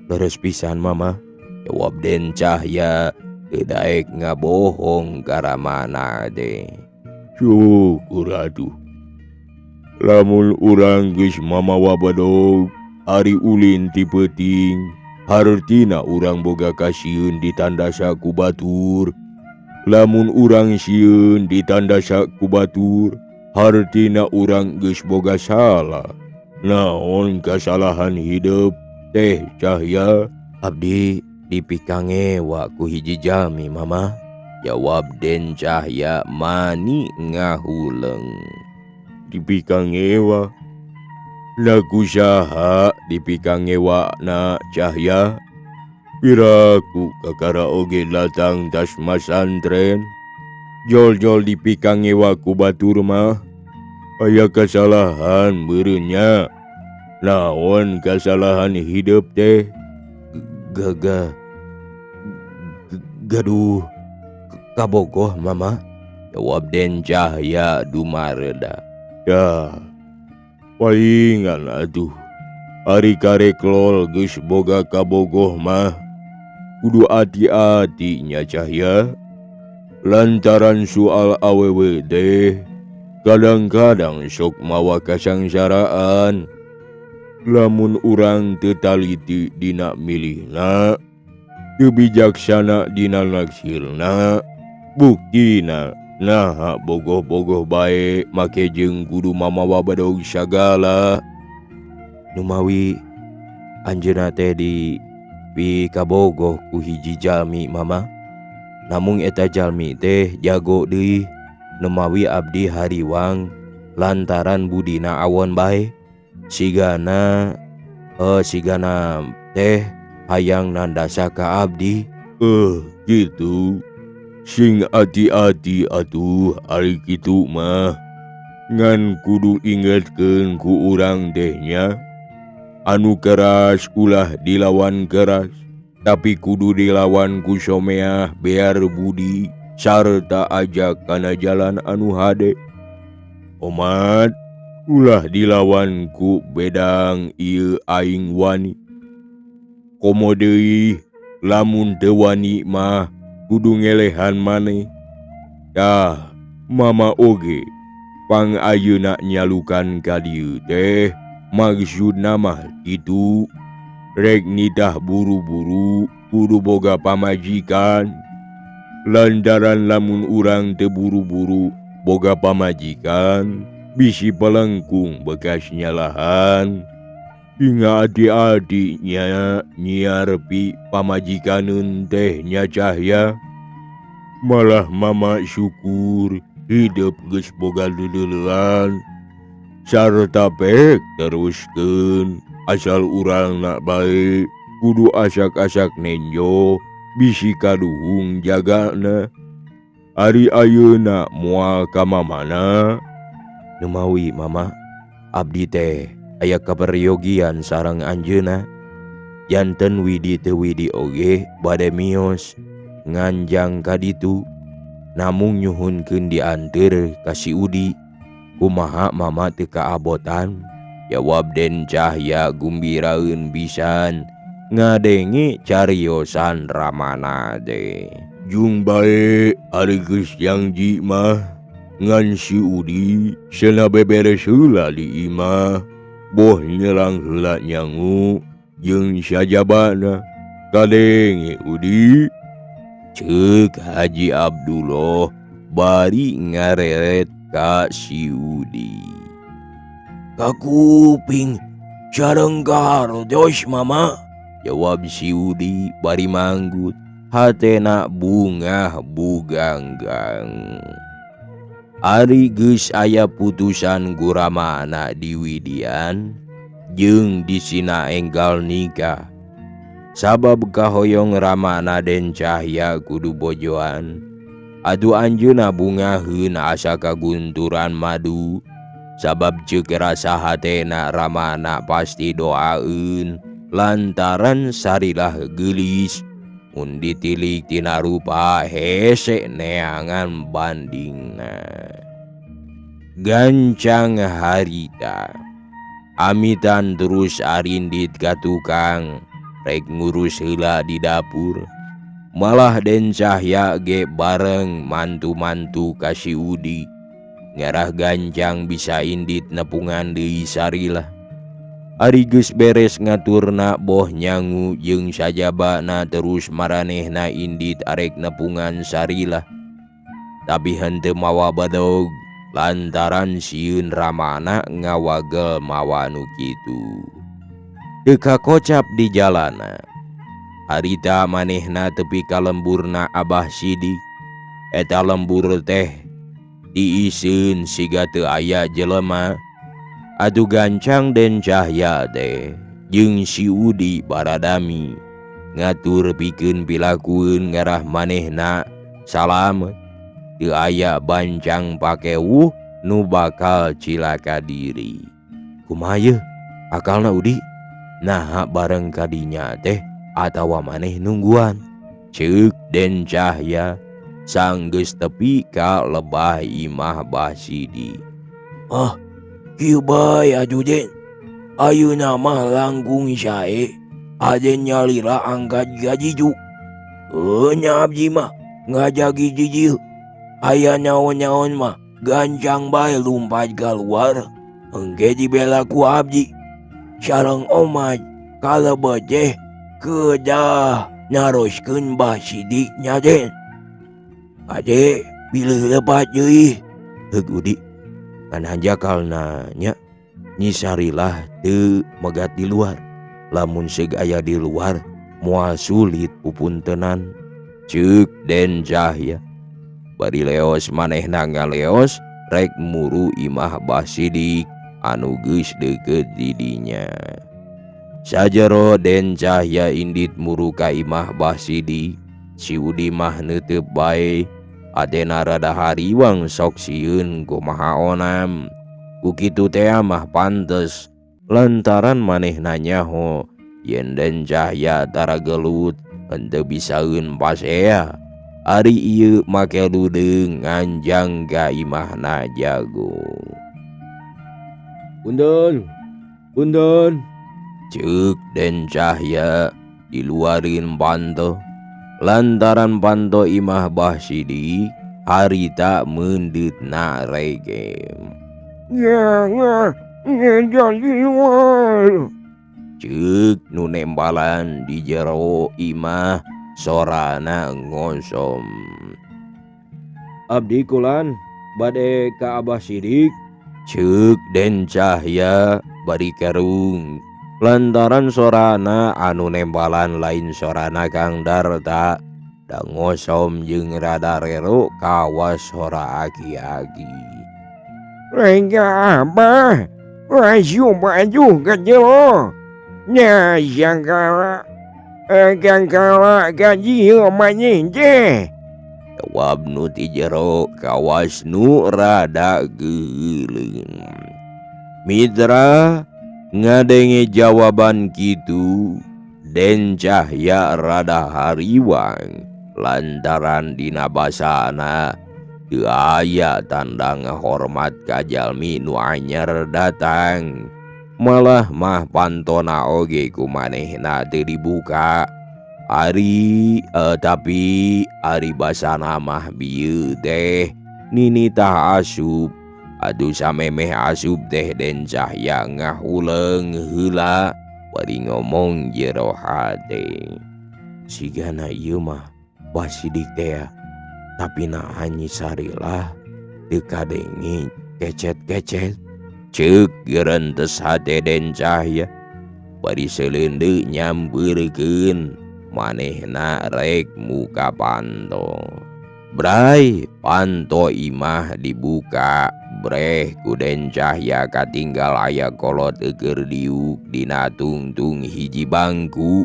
A: Leres pisan mama. Jawab Den Cahya teu daek ngabohong ka ramana teh.
D: Syukur atuh. Lamun urang geus mamawa bedog ari ulin ti peuting, hartina urang boga kasieun ditandasa ku batur. Lamun urang sieun ditandasa ku batur, hartina urang geus boga salah. Naon kasalahan hidup teh Cahya?
A: Abdi dipikangewa ku hiji jalmi mama. Jawab Den Cahya mani ngahuleng.
D: Dipikangewa? Lagu saha dipikangewa na Cahya? Piraku kakara oge datang tas masantren. Jol-jol dipikangewa ku batur mah. Aya kasalahan meureunnya. Naon kasalahan hidup teh?
B: Gaga gaduh kabogoh mama.
A: Jawab Den Cahya dumareda.
D: Ya, palingan atuh. Ari karek lol geus boga kabogoh mah kudu ati-ati nya Cahya. Lantaran soal awewe teh kadang-kadang sok mawa kasangsaraan. Lamun urang teu taliti dina milihna, teu bijaksana dina naksirna, buktina naha bogoh-bogoh bae make jeung kudu mamawa bedog sagala.
B: Numawi anjeunna teh di pikabogoh ku hiji jalmi mama. Namung eta jalmi teh jago deui. Numawi abdi hariwang lantaran budina awon bae. Sigana teh hayang nandasa ka abdi.
D: Gitu. Sing ati-ati atuh ari kitu mah. Ngan kudu ingetkeun ku urang teh nya. Anu keras ulah dilawan keras, tapi kudu dilawan ku someah biar budi sarta ajak kana jalan anu hade. Omat ulah dilawan ku bedang ieu aing wani. Komo deui lamun teu wani mah kudu ngelehan maneh. Tah, mama oge pang ayeuna nyalukan ka dieu teh maksudna mah kitu. Rek nitah buru-buru Kudu boga pamajikan. Lantaran lamun urang teu buru-buru boga pamajikan, bisi pelengkung bekas nyalahan. Hingga adik-adiknya nyiarpi pamajikaneun teh nya Cahya. Malah mama syukur hidup geus boga deudeulean sarta pek teruskeun asal urang nak bae kudu asak-asak nenjo bisi kaduhung jagana. Ari ayeuna moal ka mamana.
B: Numawi mama, abdi teh aya kaperyogian sareng anjeunna. Janten Widi teu Widi oge bade mios nganjang ka ditu, namung nyuhunkeun dianteur ka si Udi. Kumaha mama teu kaabotan?
A: Jawab Den Cahya gumbiraeun pisan ngadenge cariosan Ramana teh.
D: Jung bae ari geus janji mah, ngan si Udi cenah beberes heula di imah, boh nyerang heula nyangu jeung sajabana. Kadenge Udi?
A: Ceuk Haji Abdullah bari ngareret ka si Udi.
D: Kakuping sareng kahartos mama,
A: jawab si Udi bari manggut, hatena bungah buganggang. Ari geus aya putusan guramana di Widian jeung disina enggal nikah. Sabab kahoyong Ramana Den Cahya kudu bojoan. Atuh anjeunna bungaheun asa kagunturan madu. Sabab ceuk rasa hatena Ramana pasti doaeun lantaran sarilah geulis. Mun ditilik tina rupa hese neangan bandingna. Gancang harita amitan terus arindit ka tukang rek ngurus heula di dapur. Malah Den Cahya ge bareng mantu-mantu ka si Udi. Ngarah gancang bisa indit nepungan deui sarilah. Ari geus beres ngaturna boh nyangu jeung sajabana terus maranehna indit arek nepungan sarilah. Tapi henteu mawa bedog lantaran sieun Ramana ngawagel mawa nu kitu. Teu kakocap di jalana. Harita manehna tepi ka lemburna Abah Sidik. Eta lembur teh diiseun siga teu aya jelema. Atuh gancang Den Cahya teh jeung si Udi baradami ngatur pikeun pilakueun ngarah manehna salamet. Teu aya bancang pakewuh nu bakal cilaka diri.
B: Kumaha yeuh akalna Udi? Naha bareng kadinya teh atawa maneh nungguan?
A: Ceuk Den Cahya sanggeus tepi ka lebah imah Bah Sidi.
D: Ah, kieu bae atuh Den. Ayeuna mah langkung sae aden nyalira angkat gajijuk. Nya abdi mah ngajagi jijil. Aya naon-naon mah gancang bae lumpat kaluar. Engke dibela ku abdi. Sareng omat kalebet teh kedah naroskeun Bah Sidik nya Den. Ade bilih lepat deui.
B: Heug Udi, ngan hanjakalna nya Nyi Sarilah teu megat di luar. Lamun seug aya di luar moal sulit pupuntenan.
A: Ceuk Den Cahya. Bari leos manehna ngaleos rek muru imah Bah Sidik anu geus deukeut di dinya. Sajero Den Cahya indit muru ka imah Bah Sidik, si Udi mah neuteup bae. Atena rada hariwang sok sieun kumaha onam. Ku kitu tea mah pantes lantaran manehna nyaho yen Den Cahya tara gelut henteu bisaeun pasea. Ari ieu make ludeung nganjang ka imahna jago.
D: Punten, punten.
A: Ceuk Den Cahya diluarin panto. Lantaran panto imah Bah Sidik harita meundeutna regem. Ceuk nu nembalan di jero imah sorana ngosom.
B: Abdi kulan bade ka Abah Sidik.
A: Ceuk Den Cahya bari kerung lantaran sorana anu nembalan lain sorana Kang Darta da ngosom jeung rada rero kawas sora aki-aki.
D: Rengga Abah, maju maju ka jero. Nya sangkala kangkala ka dieu maneh teh.
A: Jawab nu ti jero kawas nu rada geuleung. Mitra ngadenge jawaban kitu Den Cahya rada hariwang lantaran dina basana teu aya tanda ngahormat ka jalmi nu anyar datang. Malah mah pantona oge ku manehna teu dibuka. Ari tapi ari basana mah bieu teh ninitah asup. Aduh samemeh asup teh Den Cahya ngahuleung heula bari ngomong jero hate.
B: Sigana ieu mah Bah Sidik teh tapi naha Nyi Sarilah teu kadenge kecet-kecet.
A: Ceuk gerentes hate Den Cahya bari seleundeuk nyampeurkeun manehna rek muka panto. Bray panto imah dibuka breh ku Den Cahya katinggal aya kolot keur diuk dina tungtung hiji bangku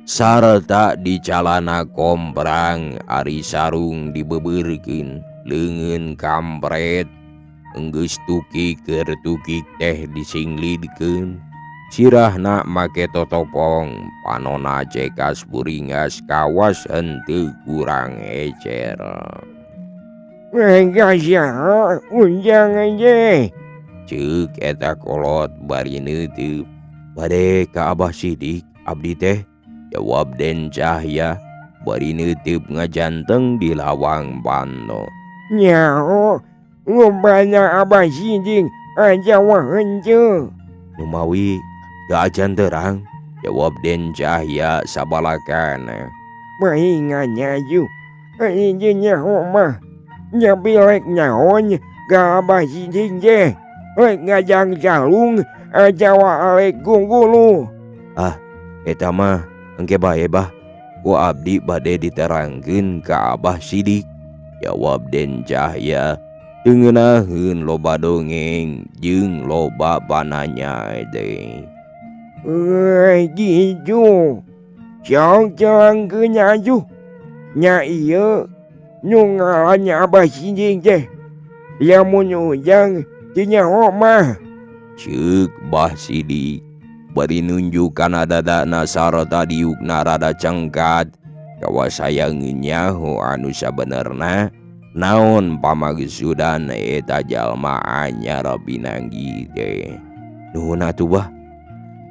A: sarta di calana komprang ari sarung dibebeurkeun leungeun kampret enggeus tukik keur tukik teh disinglidkeun sirahna make totopong panona cekas buringas kawas henteu kurang ecer.
D: Rengga saha ujang aja.
A: Ceuk eta kolot bari neuteub.
B: Bade ka Abah Sidik abdi teh,
A: jawab Den Cahya bari neuteub ngajanteng di lawang panto.
D: Nyaho rupana Abah Sidik aja wah henteu.
B: Numawi teu acan terang,
A: jawab Den Cahya sabalakana.
D: Pahingan aju ari teu nyaho mah nyapi rek naon ka Abah Sidik teh, rek ngajang calung atawa arek gugulu.
B: Ah eta mah engke bae bah, ku abdi bade diterangkeun ka Abah Sidik,
A: jawab Den Cahya teu ngeunaheun loba dongeng jeung loba pananya teh.
D: Euy gitu. Sok terangkeun atuh. Nya ieu nu ngaran Abah Sidik teh. Lamun ujang teu nyaho mah.
A: Ceuk Bah Sidik bari nunjuk kana dadana sarta diukna rada cengkat kawas hayang nyaho anu sabenerna naon pamagsudan eta jalma anyar pinanggih teh.
B: Nuhun atuh bah,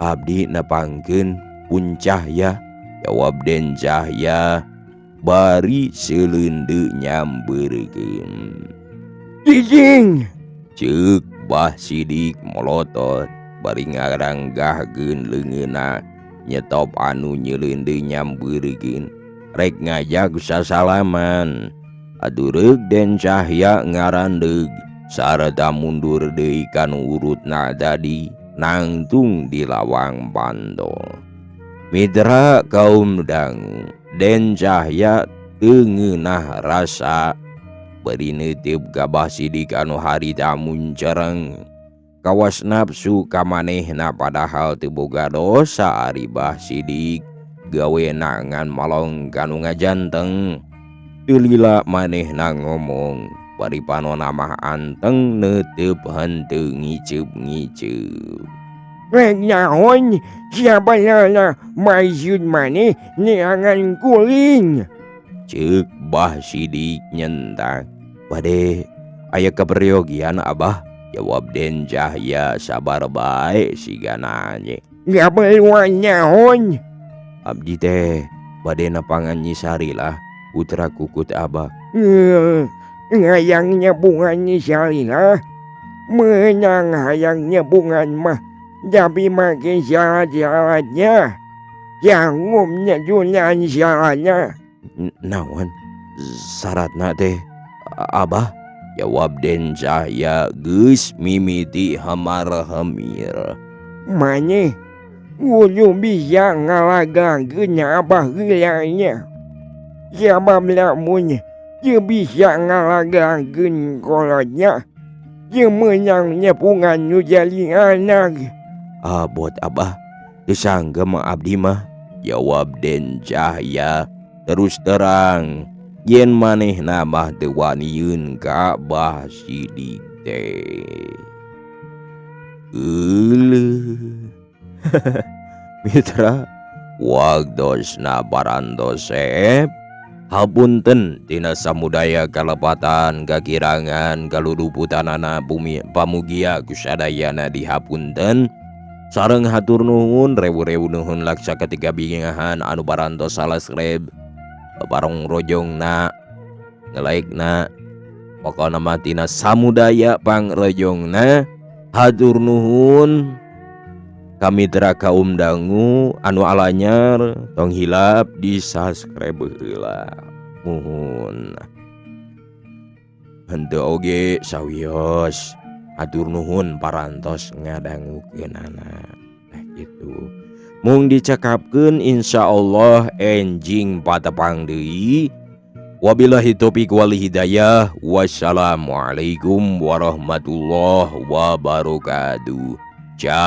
B: abdi nepangkeun pun Cahya,
A: jawab Den Cahya bari seleundeuk nyampeurkeun.
D: Cicing!
A: Ceuk Bah Sidik molotot bari ngaranggahkeun leungeunna nyetop anu nyeleundeuk nyampeurkeun rek ngajak sasalaman. Aduh reuk Den Cahya ngarandeug sarta mundur deui kanu urutna tadi nangtung di lawang panto. Mitra kaum dangu Den Cahya teu ngeunah rasa bari neuteup ka Bah Sidik anu harita muncereng kawas nafsu ka manehna padahal teu boga dosa ari Bah Sidik gawena ngan malong kanu ngajanteng. Teu lila manehna ngomong bari panona mah anteng neuteup henteu ngiceup-ngiceup.
D: Rek naon sabenerna maksud maneh neangan kuring?
A: Ceuk Bah Sidik nyentak.
B: Bade aya kaperyogian Abah,
A: jawab Den Cahya sabar bae sigana ge.
D: Ngapeluan naon?
B: Abdi teh bade nepangan Nyi Sarilah putra kukut Abah.
D: Hayang nyebungan Nyi Sarilah, meunang hayang nyebungan mah Tapi make syarat-syaratnya. Sanggup nyejunan syaratnya.
B: Naon syaratna teh Abah?
A: Jawab Den Cahya geus mimiti hamar-hamir.
D: Maneh kudu bisa ngalaglageun Abah heula nya. Sabab lamun teu bisa ngalaglageun kolotna, teu meunang nepungan nu jadi anak.
B: Ah buat Abah, teu sanggup mah abdi mah.
A: Jawab Den Cahya terus terang yen manehna mah teu wanieun ka Abah Sidik teh. Euleuh. Mitra, waktosna parantos seep. Hapunten tina samudaya kalepatan, kakirangan, kaluruputanana, bumi pamugia ku sadayana dihapunten. Sareng hatur nuhun rewu-rewu nuhun laksa ketiga bingahan anu parantos subscribe, parong rojongna, nge-like-na, pokona mah tina samudaya pangrojongna hatur nuhun. Kamitra kaum dangu anu alanyar, tong hilap di subscribe heula, muhun. Henteu oge sawios, hatur nuhun parantos ngadangukeunana. Nah kitu mung dicekapkeun, insyaallah enjing patepang deui. Wabillahi taufik wal hidayah, wassalamualaikum warahmatullahi wabarakatuh. Ciao.